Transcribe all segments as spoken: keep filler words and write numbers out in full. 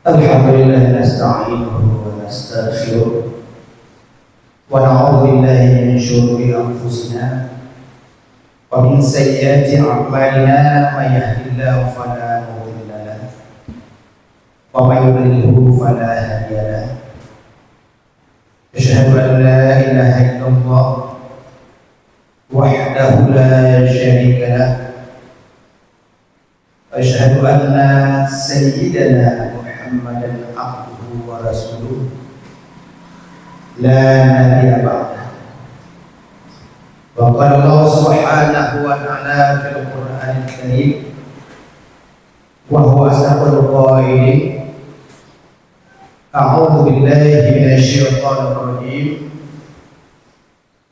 الحمد لله نستعينه ونستغفره ونعوذ بالله من شرور أنفسنا ومن سيئات أعمالنا. من يهد الله فلا مضل له ومن يضلله فلا هادي له. أشهد أن لا إله إلا الله وحده لا شريك له. أشهد أن سيدنا محمدا عبده ورسوله لا نبي بعده. وقال الله سبحانه وتعالى في القرآن الكريم وهو أصدق القائلين: أعوذ بالله من الشيطان الرجيم.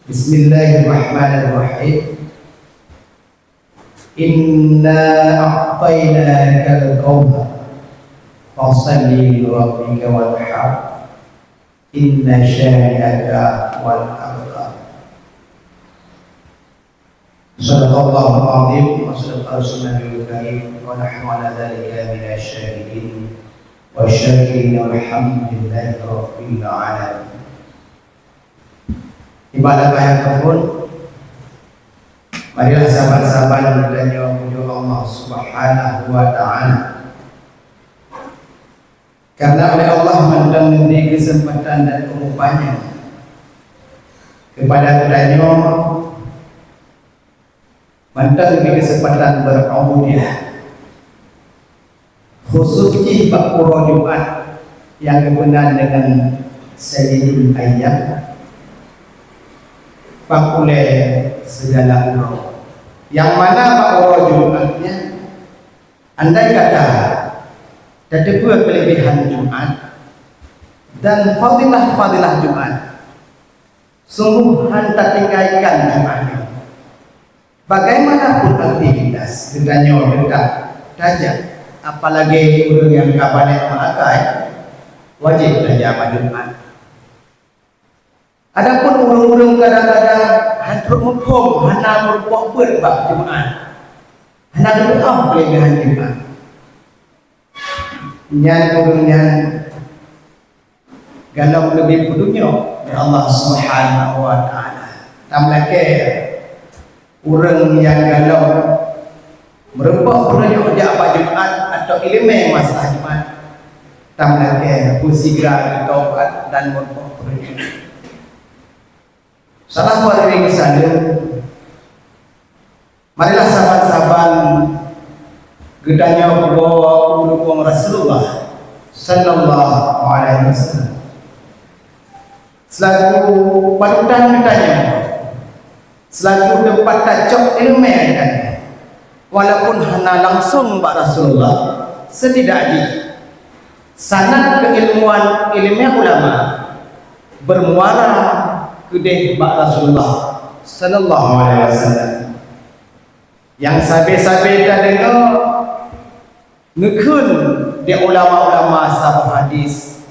بسم الله الرحمن الرحيم. إنا أعطيناك الكوثر فصل لربك وانحر إن شانئك هو الأبتر. صدق الله العظيم وصدق رسوله النبي الكريم ونحن على ذلك من الشاهدين والشاكرين والحمد لله رب العالمين. Ibadah bahaya kafun, marilah saban-saban geutanyoe pujoe Allah Subhanahu wa Ta'ala. Karena oleh Allah mantong memberi kesempatan dan umur panjang kepada geutanyoe, mantong memberi kesempatan berubudiyah. Khusus jih bak uroe Jumat nyang geupeugah dengan Sayyidul Ayyam, bak ulée segala uroe. Nyang mana bak uroe Jumat nyan, andai kata tateupeue keulebihan Jumat dan fadilah-fadilah Jumat, sungguh hana tatinggalkan Jumat nyoe. Bagaimanapun aktivitas geutanyoe, geutanyoe tajak, apalagi ureuëng nyang ka balek meuakai, wajéb tajak bak Jumat. Adapun ureuëng-ureuëng kadang-kadang hana trok muphom, hana meurumpok beuet bak Jumat, hana geupeugah keulebihan Jumat, nyan ureuëng nyan galom leubeh peudunyok di Allah Subhanahu wa Ta'ala. Tameulakée ureuëng nyang galom meurumpok peudunyok jak bak Jumat atau iéleumé masalah Jumat, tameulakée peusigra taubat dan meurumpok peudunyok. Salah padum saleuem, marilah saban-saban geutanyoe peubawa u lubong Rasulullah sallallahu alaihi wasallam selaku panutan geutanyoe, selaku teumpat tacok iéleumé geutanyoe. Walaupun hana langsung bak Rasulullah, setidak jih sanad keilmuan iéleumé ulama bermuara keudeh bak Rasulullah sallallahu alaihi wasallam. Nyang sabe-sabe tadeungoe neukheun di ulama-ulama saboh hadis.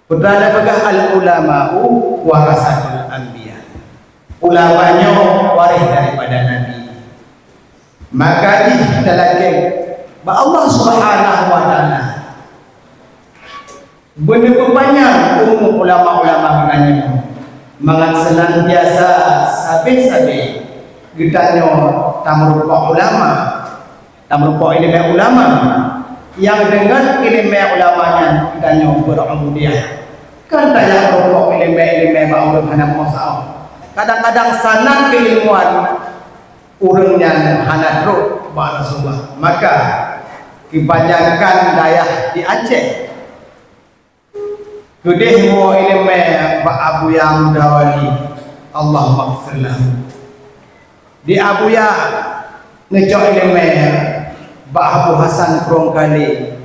Peue na peugah, "Al-ulama'u warasatul anbiya." Ulama nyoe waréh daripada nabi. Maka jih talakée bak Allah Subhanahu wa Ta'ala beuneupeupanjang umu ulama-ulama geutanyoe, mangat seunantiasa sabe-sabe geutanyoe tameurumpok ulama, tameurumpok iéleumé ulama, nyang deungon iéleumé ulama nyan geutanyoe berubudiyah. Kon tajak meurumpok iéleumé-iéleumé bak ureuëng hana meusaboh. Kadang-kadang sanad keilmuan ureuëng nyan hana trok bak Rasulullah. Maka, kebanyakan dayah di Aceh keudeh woe iéleumé bak Abuya Mudawali, Allahummaghfir lahu. Di Abuya neucok iéleumé bak Abu Hasan Krueng Kalé.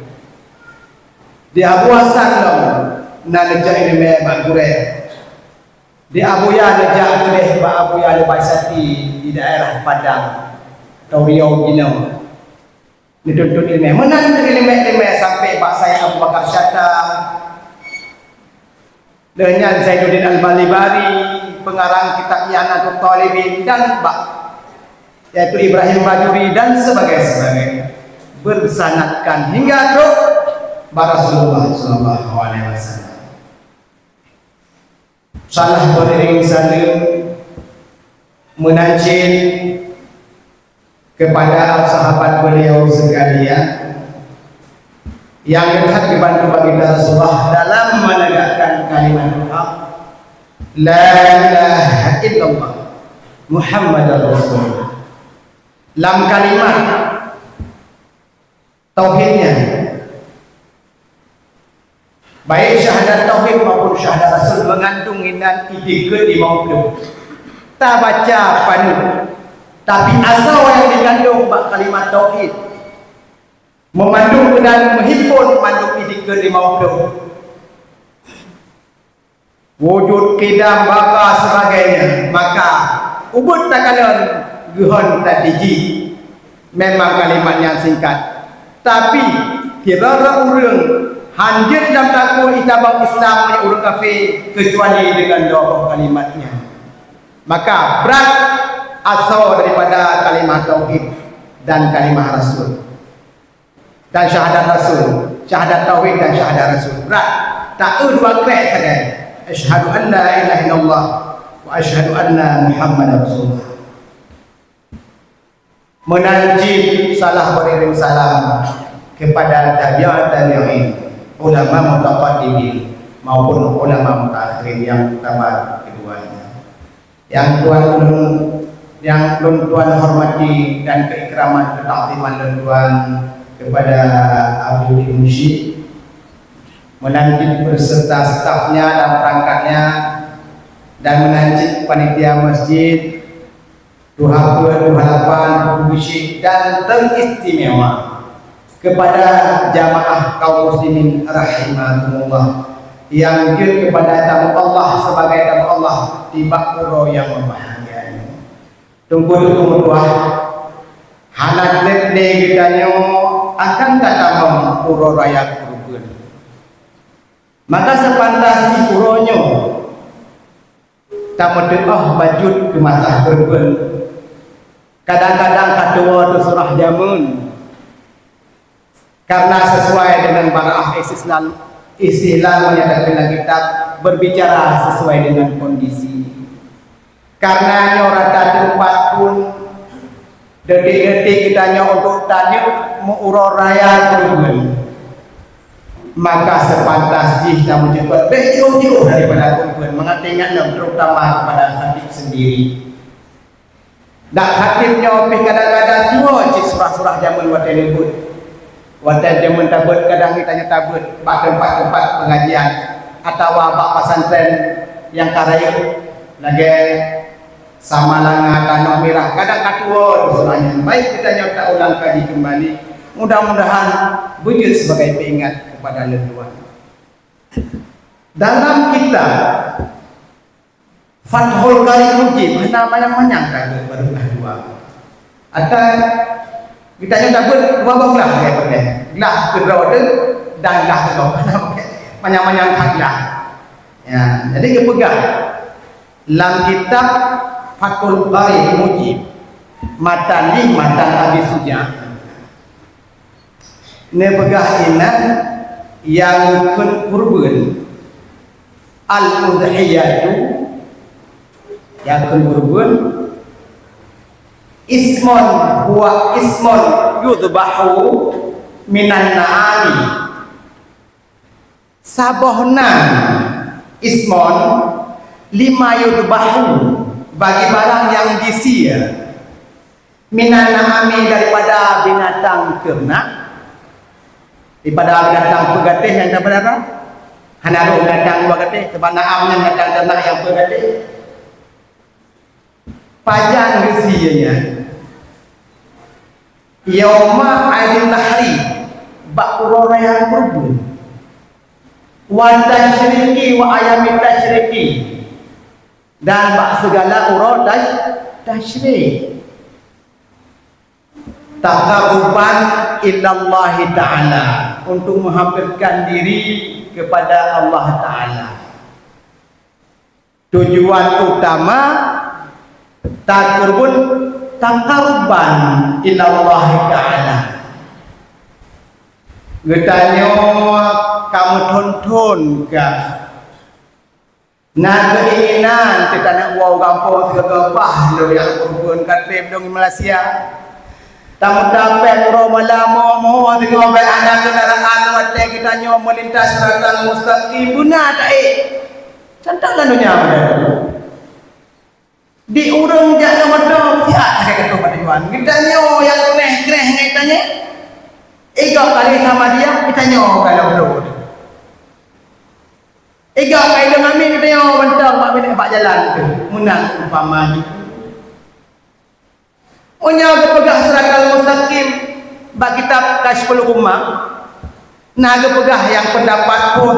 Di Abu Hasan lom na neucok iéleumé bak gurée. Di Abuya neujak keudeh bak Abuya Lebai Sati di daerah Padang, atau Riau jinoe. Neutuntut iéleumé. Meunan kheueh iéleumé-iéleumé sampai bak Said Abu Bakar Syatta, lheueh nyan Zainuddin Al-Malibari, pengarang kitab I'anatut Talibin, dan bak, yaitu Ibrahim Bajuri dan sebagainya, sebagainya. Bersanadkan hingga trok bak Rasulullah sallallahu alaihi wasallam. Salah beriring saleuem, meunan cit kepada sahabat beliau sekalian yang dekat dibantu baginda Rasulullah dalam menegakkan kalimat hak, la ilaha illallah Muhammadar Rasulullah. Lam kalimat tauhidnya, baik syahadat tauhid maupun syahadat rasul, mengandung inan itikeuet limong ploh. Tabaca paneuk, tapi asoe nyang dikandung bak kalimat tauhid, meumandum keunan meuhimpon mandum itikeuet limong ploh. Wujud, qidam, baqa, sebagainya. Maka ubit takalon geuhon tatiji. Memang kalimat nyang singkat, tapi sidroe ureuëng hanjeuet lam takue itabang Islam meunyoe ureuëng kafé, kecuali dengan dua boh kalimat nyan. Maka brat asoe daripada kalimah tauhid dan kalimah rasul dan syahadat rasul, syahadat tauhid dan syahadat rasul. Brat, taeu dua krek sagai. Asyhadu an la ilaha illallah wa asyhadu anna Muhammadar Rasulullah. Meunan cit salah beriring salam kepada tabi'ut tabi'in, ulama mutaqaddimin maupun ulama mutaakhirin yang utama keduanya. Yang tuan ulun, yang lôn tuan hormati dan keikraman, ketakziman lôn tuan kepada Abdul Mursyid, meunan cit beserta stafnya dan perangkatnya, dan meunan cit panitia masjid, tuha peuet, tuha lapan, tuha bisék, dan teristimewa kepada jamaah kaum muslimin rahimakumullah, yang jeuet kepada tamu Allah sebagai tamu Allah di bak uroe nyang meubahagia nyoe. Teungku-teungku meutuah, hana treb lé geutanyoe akan tatamong uroe raya keureubeuen. Maka sepantas jih uroe nyoe tameuteuoh bacut keu masa keureubeuen. Kadang-kadang ka tuwoe teusurah jameun. Karena sesuai dengan bara'ah, istilah, istilah menyatakan kitab berbicara sesuai dengan kondisi. Karena nyoe rata teumpat pun detik-detik geutanyoe untuk tanyoe meu-uroe raya keureubeuen, maka sepantas jih tameucukot beh jiôh-jiôh daripada keureubeuen. Mangat ingat lom, terutama kepada khatib sendiri. Dak khatib nyoe pih kadang-kadang tuwoe cit surah-surah jameun watée neubeuet. Watée jameun tabeuet, kadang geutanyoe tabeuet bak teumpat-teumpat pengajian atawa bak pesantren nyang ka rayeuk, lagée Samalanga, Tanoh Mirah, kadang ka tuwoe surah nyan. Baik, geutanyoe taulang kaji keumbali. Mudah-mudahan beujeuet sebagai peuingat kepada lôn tuan. Dalam kitab Fathul Qarib Mujib, hana manyang-manyang tabeuet, barô glah dua. Ata geutanyoe tabeuet dua boh glah, ya, peureulée. Glah keudroe teuh dan glah keudroe. Manyang-manyang that glah. Ya, jadi geupeugah lam kitab Fathul Qarib Mujib, matan lih, matan Abi Suja. Neupeugah inan nyang kheun keureubeuen, al-udhiyatu, nyang kheun keureubeuen, ismun, huwa ismun yudhbahu minan na'ami. Saboh nan, ismun, lima yudhbahu, bagi barang nyang jisie. Minan na'ami, daripada binatang teunak, daripada binatang peugatéh nyang tapeudara. Hana rôh binatang luwa gatéh, sabab na'am nyan binatang teunak nyang peugatéh. Pajan geusie nyan? Yauma Aidin Nahri, bak uroe raya keureubeuen. Wa tasyriqi, wa ayami tasyriqi, dan bak sigala uroe tasy-, tasyriq. Taqarruban ilallahi ta'ala, untuk menghampirkan diri kepada Allah Ta'ala. Tujuan utama takeureubeuen, taqarruban ilallahi ta'ala. Geutanyoe ka meuthon-thon gah. Na keuinginan teuh taneuk woe u gampông sigoe bah lôn nyang peureubeuet ka trép dong i Malaysia. Tameutapéng uroe malam mo-mo sigoe bèk hana keunaraan watèe geutanyoe meulintas siratal mustaqim beuna taék. Contoh lam donya beuna. Di ureueng jak ngon moto siat lagèe geutanyoe. Geutanyoe nyang kreh-kreh ngon tanyoe. Igob kali sama dia, geutanyoe galom lôn. Igob kai dong amin geutanyoe mantong bak binéh bak jalan tu. Meunan umpama jih. Meunyoe geupeugah siratal mustaqim bak kitab Kasyful Ghummah, na geupeugah nyang peundapat phôn.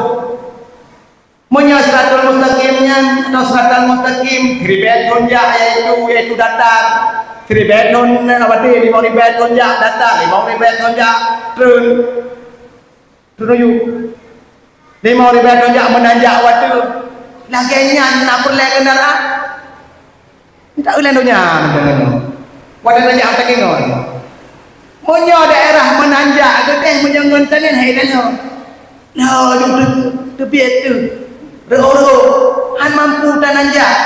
Meunyoe siratal mustaqim nyan, atau siratal mustaqim, siribèe thôn jak, yaitu, yaitu datar. Siribèe thôn, apa tu, limong ribèe thôn jak datar, limong ribèe thôn jak treun. Treun u yup. Limong ribèe thôn jak meunanjak watèe. Lagèe nyan na peureulèe keunaraan. Ndak ulèe donya meudeungoe nyoe. Watèe tajak meutakèe ngon. Meunyoe daerah meunanjak geutéh meunyoe ngon teunin hai tanoh. Laju teu-, teubiet teuh. Reuôh-reuôh. Han mampu tananjak.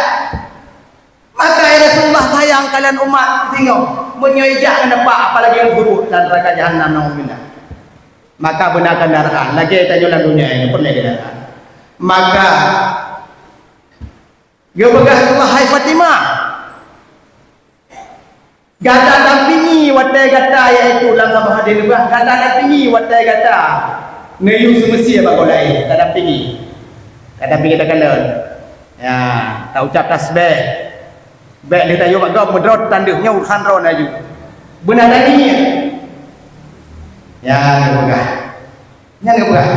Maka, ya Rasulullah, sayang kalon umat singoh. Meunyoe ijak ngon teumpat, apalagi ngon gurut dan neraka jahanam, naudzubillah. Maka beuna keunaraan. Lagèe tanyoe lam donya nyoe, peureulèe keunaraan. Maka, geupeugah Rasulullah, "Hai Fatimah, gata dampingi watèe gata," yaitu lam saboh hadis geupeugah, "Gata dampingi watèe gata neuyue seumeusie bak goe laén, gata dampingi. Gata dampingi takalon. Ya, taucab tasbih. Bèk lheueh tayue bak gob meudroe tandeuh nyoe urusan droe laju. Beuna taniet." Nyan geupeugah. Nyan geupeugah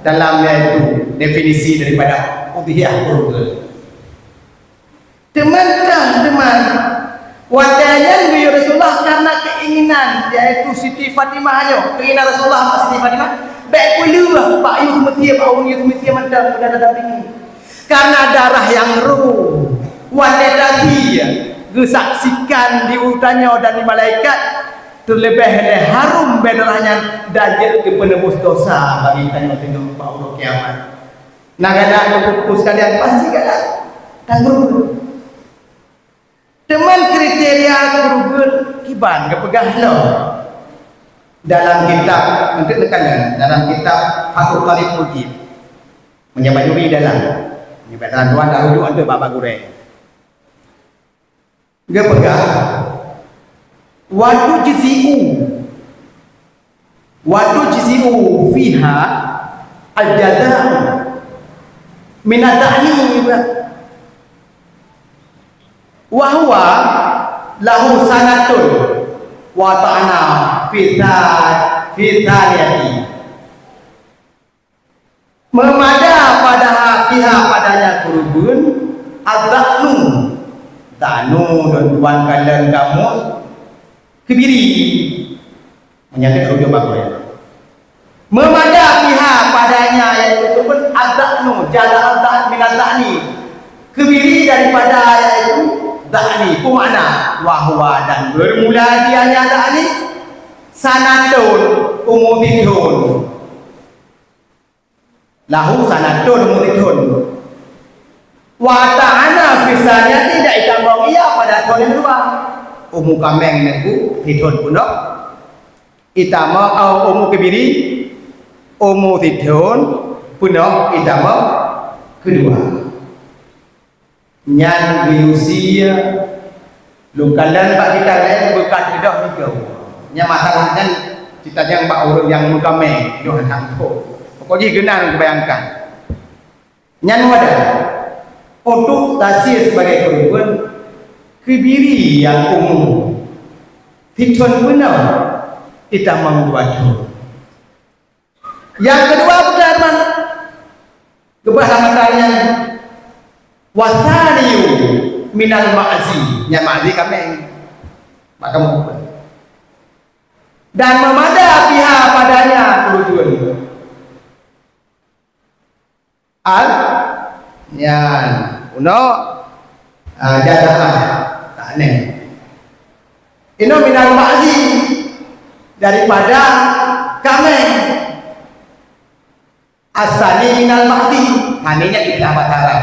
dalam, yaitu definisi daripada udhiyah kurban. Teuma, teuma, watèe nyan geuyue Rasulullah karena keinginan, yaitu Siti Fatimah nyoe. Keinginan Rasulullah bak Siti Fatimah, bèk peuleueh bak yue seumeusie, bak ureueng yue seumeusie mantong, beuna tadampingi. Karena darah nyang roh, watèe tadi geusaksikan di geutanyoe dan di malaikat, teuleubèh lé harum bèe darah nyan dan jeuet keu peunebus dosa bagi tanyoe singoh bak uroe kiamat. Na galak keu Teungku sekalian, pasti galak. Tanggung. Teuma kriteria kurban kiban geupeugah lom dalam kitab, untuk teuka nyan, dalam kitab Fathul Qarib Mujib. Meunyoe bak juri dalam, meunyoe bak tuan-tuan dak rujuk untuk bak-bak gurèe. Geupeugah, "Wa tujzi'u, wa tujzi'u fiha al-jaza'u min ad-da'ni." Wa huwa lahu sanatun wa ta'na fi tha-, fi thaniyati. Meumada pada fiha padanya kurban, ad-da'nu. Da'nu, dan tuan kalon kamoe, keubiri. Meunyoe ka rujuk bak Quran. Meumada fiha padanya, yaitu kurban ad-da'nu, jala ad-da'nu min ad-da'ni. Keubiri daripada, yaitu da'ni. Peue makna? Wa huwa, dan bermula dianya da'ni, sanatun, umu sithon. Lahu sanatun, umu sithon. Wa ta'na fi tsaniyati, dan itamong ia pada thon nyang keudua. Umu kaméng nyan ku sithon peunoh. Itamong, oh, umu keubiri, umu sithon peunoh itamong keudua. Nyan geuyue sie, lôn kalon bak kitab laén beuka teudoh nikeue. Nyan masalah nyan, ceurita nyan bak ureueng nyang meukaméng, nyoe hana muphom. Pokok jih geunan geubayangkan. Nyan wadah, untuk tasie sibagai kurban, keubiri nyang umu sithon peunoh itamong dua thon. Nyang keudua peue teuma? Geupeugah lam matan nyan, "Wa tsaniyu minal ma'zi." Nyan ma'zi kaméng. Maka meukeubah. Dan meumada fiha padanya kurban. Al, nyan, unoe, ah, jazaan. Tak neng. Inoe minal ma'zi, daripada kaméng. As-sani minal mahdi, sani nyan istilah bahasa Arab.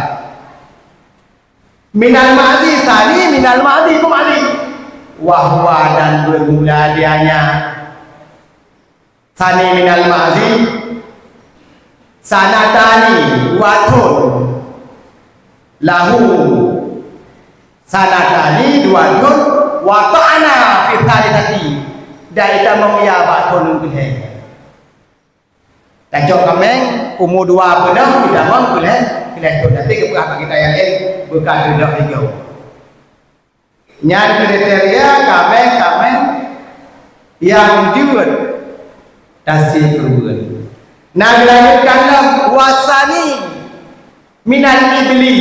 Minal mahdi, sani minal mahdi, keumbali. Wa huwa, dan bermula dianya. Sani minal mahdi, sanatani, dua thon. Lahu, sanatani, dua thon. Wa ta'ana fi thalithati, dan itamong ya bak thon keulhèe. Tacok kaméng umu dua peunoh, itamong keulhèe, keulhèe thon. Tapi geupeugah bak kita nyang laén, beuka teudoh lé gob. Nyan kriteria kaméng-kaméng nyang jeuet tasie keureubeuen. Na geulanjutkan lom, wasani minal ibli,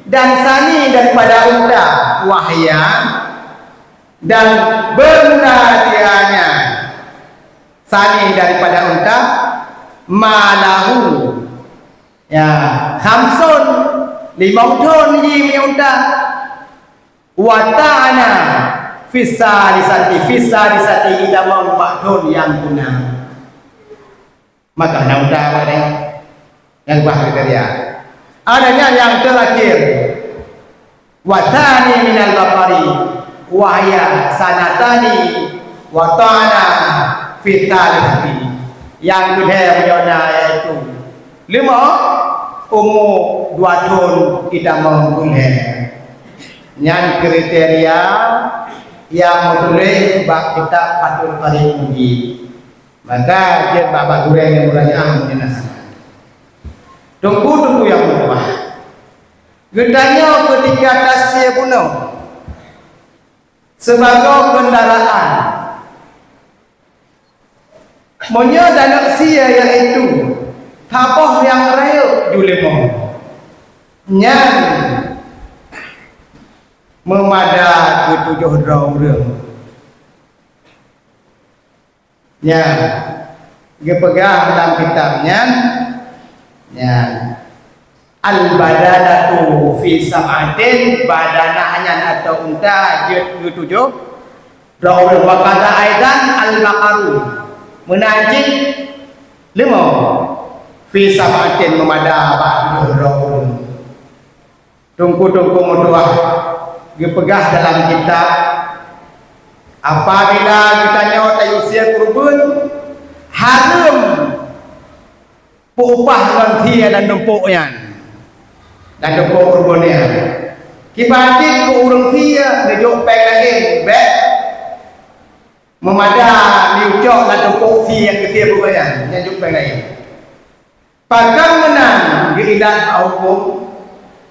dan sani daripada unta, wahya, dan beuna dianya, sani daripada unta, malahu, ya, khamsun, limong thon jih meunyoe unta. Wa ta'ana fis salisati, fis salisati, itamong bak thon nyang keunam. Maka na unta bak nyan, nyang bah kriteria. Ada nyan nyang terakhir. Wa tsani minal baqari, wa hiya sanatani wa ta'ana fi tsalitsati. Nyang keulhèe meunyoe na, yaitu leumo, umu dua thon itamong keulhèe. Nyan kriteria nyang meutuléh bak kitab Fathul Qarib Mujib. Maka jeuet bak-bak gurèe nyang murajaah meunyoe na salah. Teungku-teungku nyang meutuah, geutanyoe keutika tasie bunoe sibagoe keundaraan. Meunyoe taneuk sie, yaitu saboh nyang rayeuk ju leumo, nyan meumada keu tujoh droe ureueng. Nyan, geupeugah lam kitab nyan, nyan, "Al-badanatu fi sab'atin", badanah nyan atau unta jeuet keu tujoh droe ureueng. "Wa kadza aidan al-baqaru", meunan cit leumo, "fi sab'atin", meumada bak tujoh droe ureueng. Teungku-teungku meutuah, geupeugah dalam kitab, apabila geutanyoe tayue sie keureubeuen, hareuem peuupah ngon sie dan dumpok nyan, dan dumpok keureubeuen nyan. Kiban cit keu ureueng sie neujok péng laén, bèk meumada neucok lam dumpok sie nyang geusie keureubeuen nyan, nyan jok péng laén. Pakon meunan geuilat bak hukôm?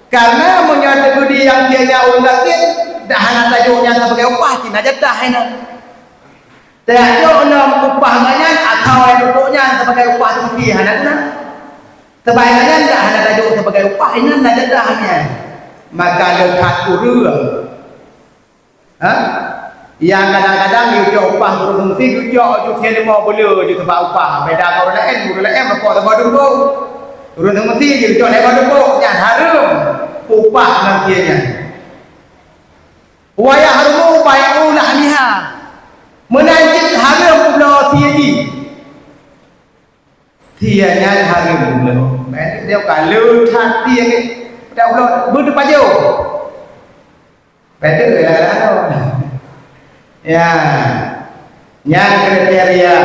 Kareuna meunyoe teukeudi nyang sie nyan ureueng gasien, dak hana tajok nyan sibagai upah, cit na jatah inan. Tajok lom upah gobnyan atawa dumpok nyan sibagai upah teumeusie, hana guna. Sabab nyan dak hana tajok sibagai upah, inan na jatah nyan. Maka le that ureueng Ha? Nyang kadang-kadang geucok upah ureueng sie, geucok ju sie leumo buleue ju sabab upah. Beda ngon ureueng laén, ureueng laén rukok saboh dumpok. Ureueng sie geucok lhèe boh dumpok, nyan hareuem upah ngon sie nyan. Wa yahrumu bai'u lahmiha. Meunan cit hareuem peubloe sie jih. Sie nyan hareuem buleue. Bèk teuka le that sie nyan. Dak buleue beuteupajoh. Bèk teuka lah. Ya. Nyan kriteria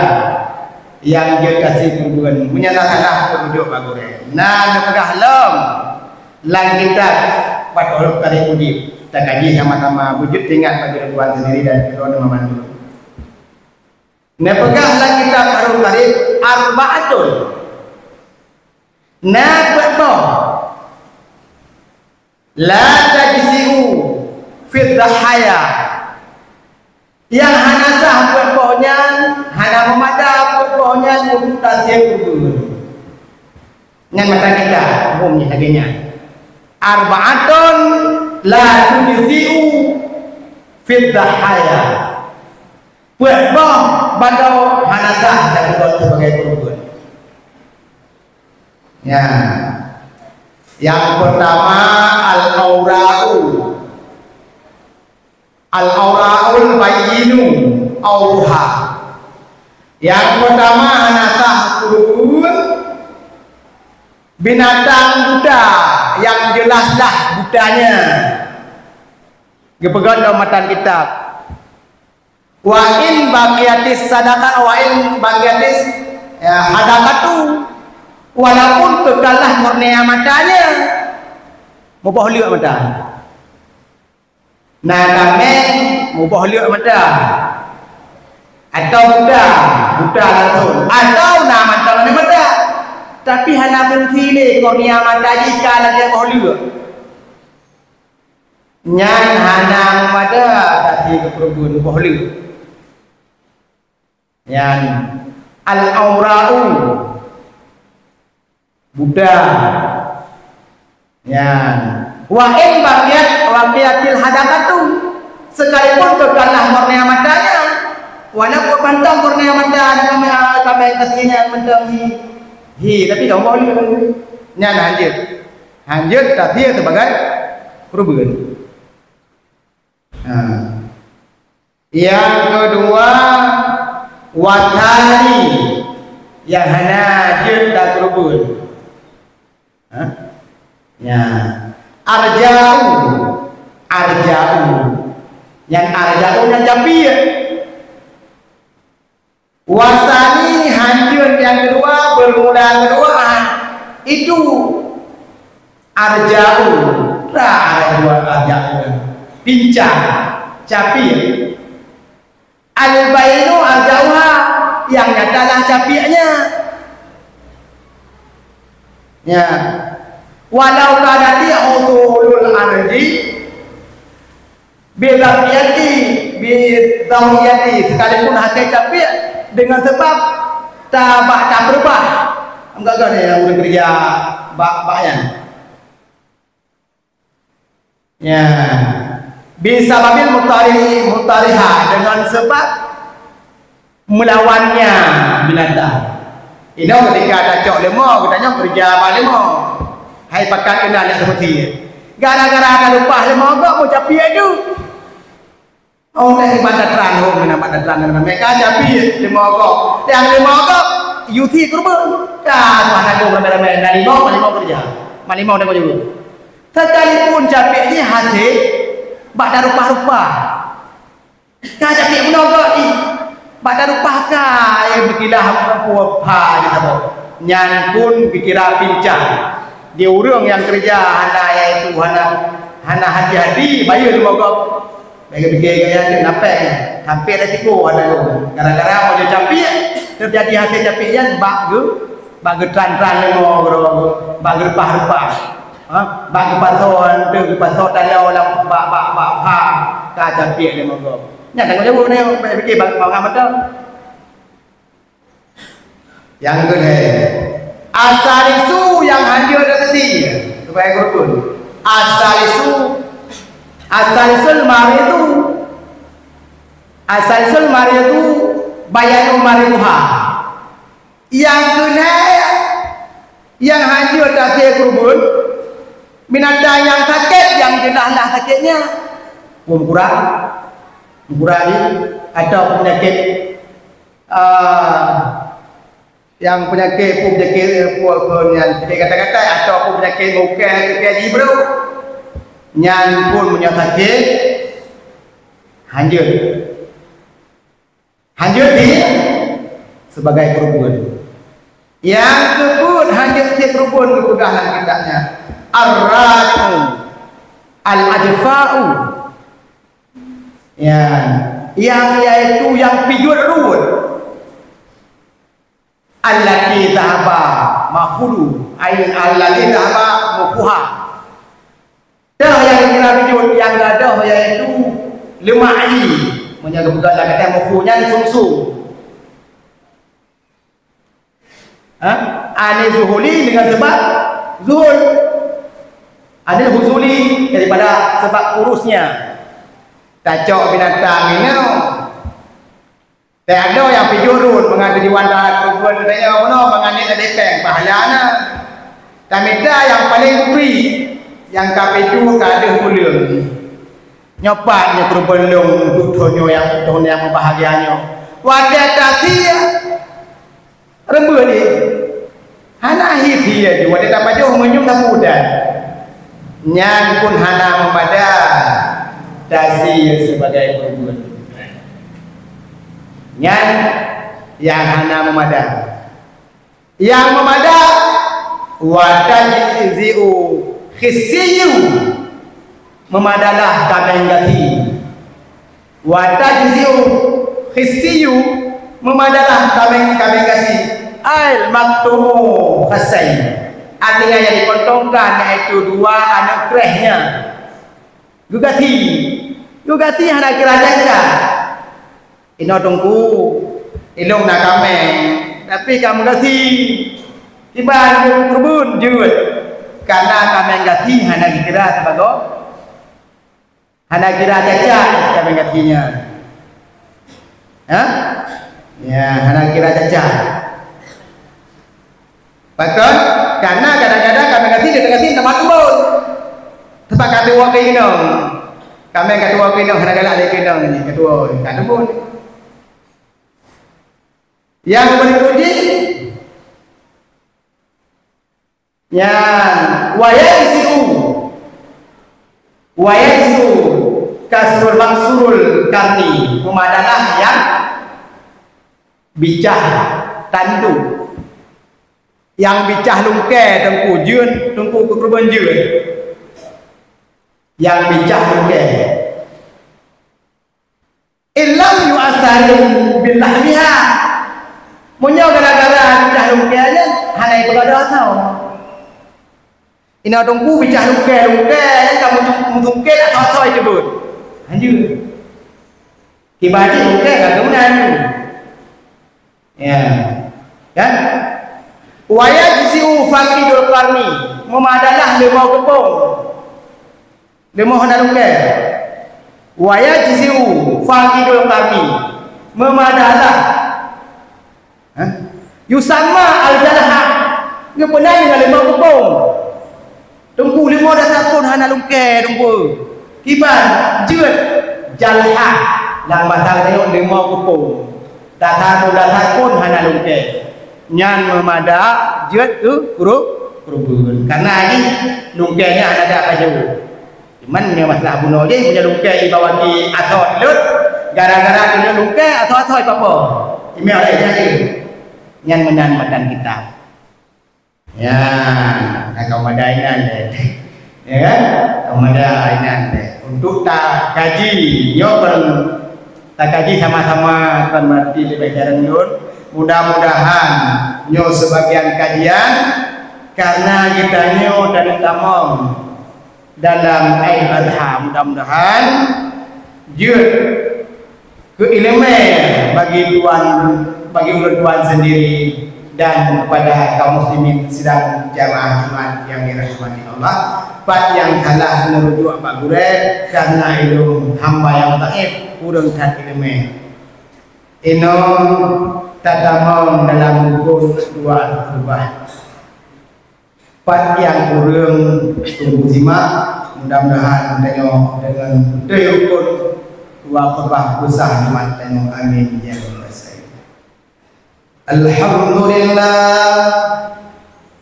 nyang jeuet tasie keureubeuen. Meunyoe na salah, teurujuk bak gurèe. Na neupeugah lom lam kitab Fathul Qarib Mujib. Takaji sama-sama, beujeuet teuingat bagi droeneuh sendiri dan droeneuh mandum. Neupeugah lam kitab Fathul Qarib, arba'atun. Na peuet boh. La tajzi'u fi dhahaya. Nyang hana sah peuet boh nyan, hana meumada peuet boh nyan untuk tasie keureubeuen. Nyan mata kita, hukum nyan lagèe nyan. Arba'atun la tujzi'u fi dhahaya. Peuet boh bagoe hana sah tapeugöt sibagai keureubeuen. Ya. Nyang peurtama, al-aura'u. Al-aura'ul bayyinu auruha. Nyang peurtama hana sah keureubeuen, Binatang buta yang jelas-jelas butanya. Geupeugah lom matan kitab. Wa in baqiyatis sadaqah, wa in baqiyatis, ya, hadaqatu, walaupun teukalah kornea matanya, muboh leuek mata. Na tameng, muboh leuek mata. Atau buta, buta langsung. Atau na mata, na mata. Tapi hana fungsi lé kornea mata jih ka lagèe boh leuek. Nyan hana meumada, tapi keu keureubeuen boh leuek. Nyan al-aura'u, buta. Nyan wa in baqiyat, baqiyatil hadaqatu, sekalipun teukalah kornea matanya, walaupun mantong kornea mata dan kamera, kamera kasih nyan mantong hi, hi, tapi ka boh leuek. Nyan hanjeuet. Hanjeuet tafsir sebagai keureubeuen. Ha. Yang kedua, wasani, yang hana jeuet dan keureubeuen. Ha? Ya. Arja'u, arja'u. Yang arja'u yang japiek. Wasani hanjeuet yang kedua, bermula kedua, itu arja'u. Nah, arja'u, arja'u. Pincang, capiek. Al-bainu arja'uha, yang nyatalah capieknya. Ya. Walau kadati usulul arji Bidawiyati, bidawiyati, sekalipun hase capiek dengan sebab tabak tapeurubah. Enggak ada yang ureueng keureuja bak, bak nyan. Ya. Bisababil mutari, mutariha, dengan sebab meulawannya binatang. Inoe ketika tacok leumô, geutanyoe keureuja bak leumô. Hai pakat keunan nyang seumeusti. Gara-gara tareupah leumô gob meucapiek tu. Oh, dari mata terang, oh, mana mata terang, mana mereka capiek leumô gob. Nyang leumô gob, yusi keureubeuen. Ka, mana gob ramai-ramai, na limong, na limong keureuja. Na limong na limong. Sekalipun capiek jih hase bak tareupah-reupah. Ka capiek bunoe gob jih, bak tareupah ka, eh, beukilah meupue pha jitabok. Nyan pun geukira pincang. Di ureueng nyang keureuja hana, yaitu hana, hana hati-hati, bayeue leumô gob. Bèk geupike gaya nyan, napèe nyan. Sampai resiko hana lom. Gara-gara meunyoe capiek, teujadi hase capiek nyan bak geu-, bak geutran-tran leumô keudroe, bak geureupah-reupah. Ha? Bak geupasoe, geupasoe taloe lam bak, bak, bak pha, ka capiek leumô gob. Nyan tanggong jaweueb nyoe, bèk pike bak, bak mata. Nyang keulhèe, asalisu nyang hanjeuet teukeudi, supaya geureubeuet. Asalisu, asalisul maridu, asalisul maridu, bayanu mariduha. Nyang keunai, nyang hanjeuet tafsir keureubeuen, binatang nyang sakét, nyang jeulaih-jeulaih sakét nyan. Peue meukura? Meukura ni, atawa peunyakét, ah, nyang peunyakét, peue peunyakét, eh, peue, peue nyan, peunyakét gatai-gatai, atawa peue peunyakét meukai, meukai jibrôk. Nyan pun meunyoe sakét, hanjeuet. Hanjeuet di sebagai keureubeuen. Nyang keupeuet hanjeuet di keureubeuen geupeugah lam kitab nyan. Ar-ratu, al-ajfa'u. Ya, nyang yaitu nyang pijuet ruet. Allati dhahaba mukhuha, ai allati dhahaba mukhuha. Deuh nyang geukira bijôh nyang gadôh, yaitu leumak jih. Meunyoe geupeugah lam kata mukhu nyan sumsum. Ha? Ani zuhuli dengan sebab zuhul. Ani huzuli daripada sebab kurusnya. Tacok binatang inoe. Teuh adoe nyang pijuet ruet, mangat di Wanda keureubeuen geutanyoe bunoe, mangat nyan leubeh péng pahala na. Tamita nyang paleng bukri, nyang ka pijuet ka deuh buleuen. Nyoe pat nyoe keureubeuen lôn untuk thon nyoe nyang, thon nyang meubahagia nyoe. Watèe tasie, reubeuet jih. Hana hi-hi Jadi, watée tapajoh meunyoe tapudan, nyan pun hana meumada tasie sibagai peubuet. Nyan nyang hana meumada. Nyang meumada, wa tajzi'u khissiyu, meumadalah kaméng gasien. Wa tajzi'u khissiyu, meumadalah kaméng, kaméng gasien. Al maktumu khassai. Artinya yang dikontongkan yaitu dua aneuk kréh nyan. Geugasien. Geugasien hana kira cacat. Inoe Teungku, ilôn na kaméng, tapi ka meugasien. Kiban peureubeuet jeuet. Karena kaméng gasien hana jikira sibagoe, hana kira cacat kaméng gasien nyan. Ha? Ya, hana kira cacat. Pakon? Karena kadang-kadang kaméng gasien, kaméng gasien teuma teumbon. Teuma ka tuwoe keu inong. Kaméng ka tuwoe keu inong, hana galak lé keu inong nyan, ka tuwoe, ka teumbon. Nyang berikut jih, nyan, wa yajzi'u. Wa yajzi'u kasrul maksurul qarni. Meumadalah nyang bicah tanduk. Nyang bicah lungkée Teungku jeuet, Teungku keukeureubeuen jeuet. Nyang bicah lungkée. Illam yu'assar bil lahmiha. Meunyoe gara-gara bicah lungkée nyan hana jipeugah dosa. Inoe Teungku bicah lungkée, lungkée nyan ka meutung-, meutungkét atau-atau jiteubiet. Hanjeuet. Kiban jih lungkée ka geumeunang. Ya. Kan? Wa yajzi'u faqidul qarni, meumadalah leumo keupông. Leumo hana lungkée. Wa yajzi'u faqidul qarni, meumadalah. Ha? Yusamma al-jalha, geupeugah nyan leumo keupông. Teungku, leumo dasar phon hana lungkée, Teungku. Kiban, jeuet, jalha. Lam basa geutanyoe leumo keupông. Dasar phon, dasar phon hana lungkée. Nyan meumada jeuet keu kuru-, keureubeuen. Karena jih lungkée nyan hana ada pajoh. Cuman nyoe masalah bunoe jih, meunyoe lungkée ibawa di asoe teulot, gara-gara keu lungkée asoe-asoe papo. Imeue lagée nyan jih. Nyan meunan matan kitab. Ya, ka meumada inan deh. Ya kan? Ka meumada inan deh. Untuk takaji, nyoe kon takaji sama-sama kon, berarti leubeh jarang lôn. Mudah-mudahan nyoe sebagian kajian, karena geutanyoe dan tamong dalam Aidul Adha. Mudah-mudahan jeuet keu ileumèe bagi tuan, bagi ulôn tuan sendiri dan kepada kaum muslimin sidang jamaah Jumat yang dirahmati Allah. Pat nyang salah neurujuk bak gurèe, karena ilôn hamba nyang dhaif, kureueng that ileumèe. Inong tatamong dalam rukon dua khutbah. Pat nyang kureueng teungku simak, mudah-mudahan tanyoe deungon beutôi rukon dua khutbah usah nyoe tanyoe. Amin ya rabbal alamin. Alhamdulillah.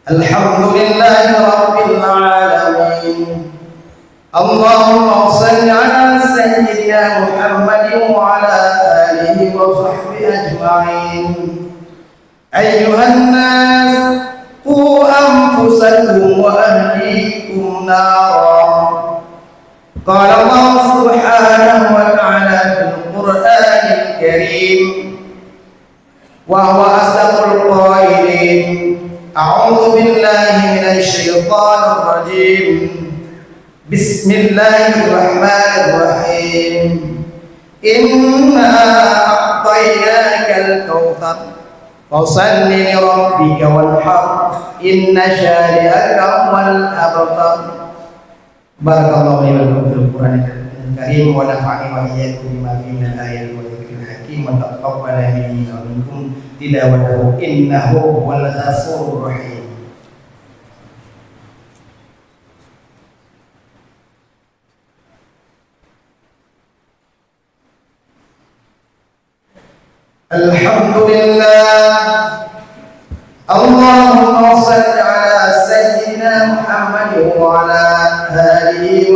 Alhamdulillahi rabbil alamin. Allahumma shalli ala sayyidina Muhammadin wa ala alihi wa sahbihi ajma'in. أيها الناس، قوا أنفسكم وأهليكم نارا. قال الله سبحانه وتعالى في القرآن الكريم، وهو أصدق القائلين، أعوذ بالله من الشيطان الرجيم. بسم الله الرحمن الرحيم. إنا أعطيناك الكوثر. فصل لربك وانحر. إن شانئك هو الأبتر. بارك الله لي ولكم في القرآن الكريم ونفعني وإياكم بما فيه من الآيات والذكر الحكيم وتقبل مني ومنكم تلاوته إنه هو الغفور الرحيم. الحمد لله. اللهم صل على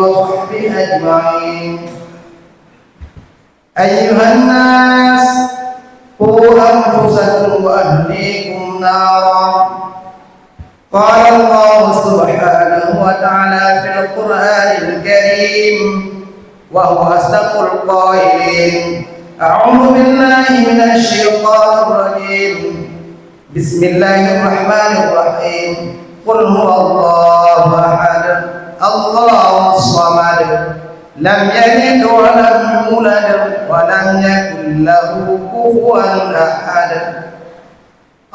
وصحبه أجمعين. أيها الناس، قوا أنفسكم وأهليكم نارا. قال الله سبحانه وتعالى في القرآن الكريم، وهو أصدق القائلين: أعوذ بالله من الشيطان الرجيم. بسم الله الرحمن الرحيم. قل هو الله أحد، الله الصمد، لم يلد ولم يولد، ولم يكن له كفوا أحد.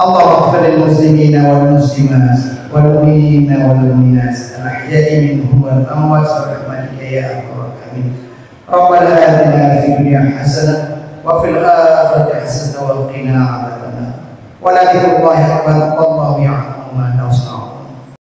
اللهم اغفر للمسلمين والمسلمات والمؤمنين والمؤمنات الأحياء منهم والأموات برحمتك يا أرحم الراحمين. ربنا آتنا في الدنيا حسنة وفي الآخرة حسنة وقنا عذاب النار. ولذكر الله أكبر.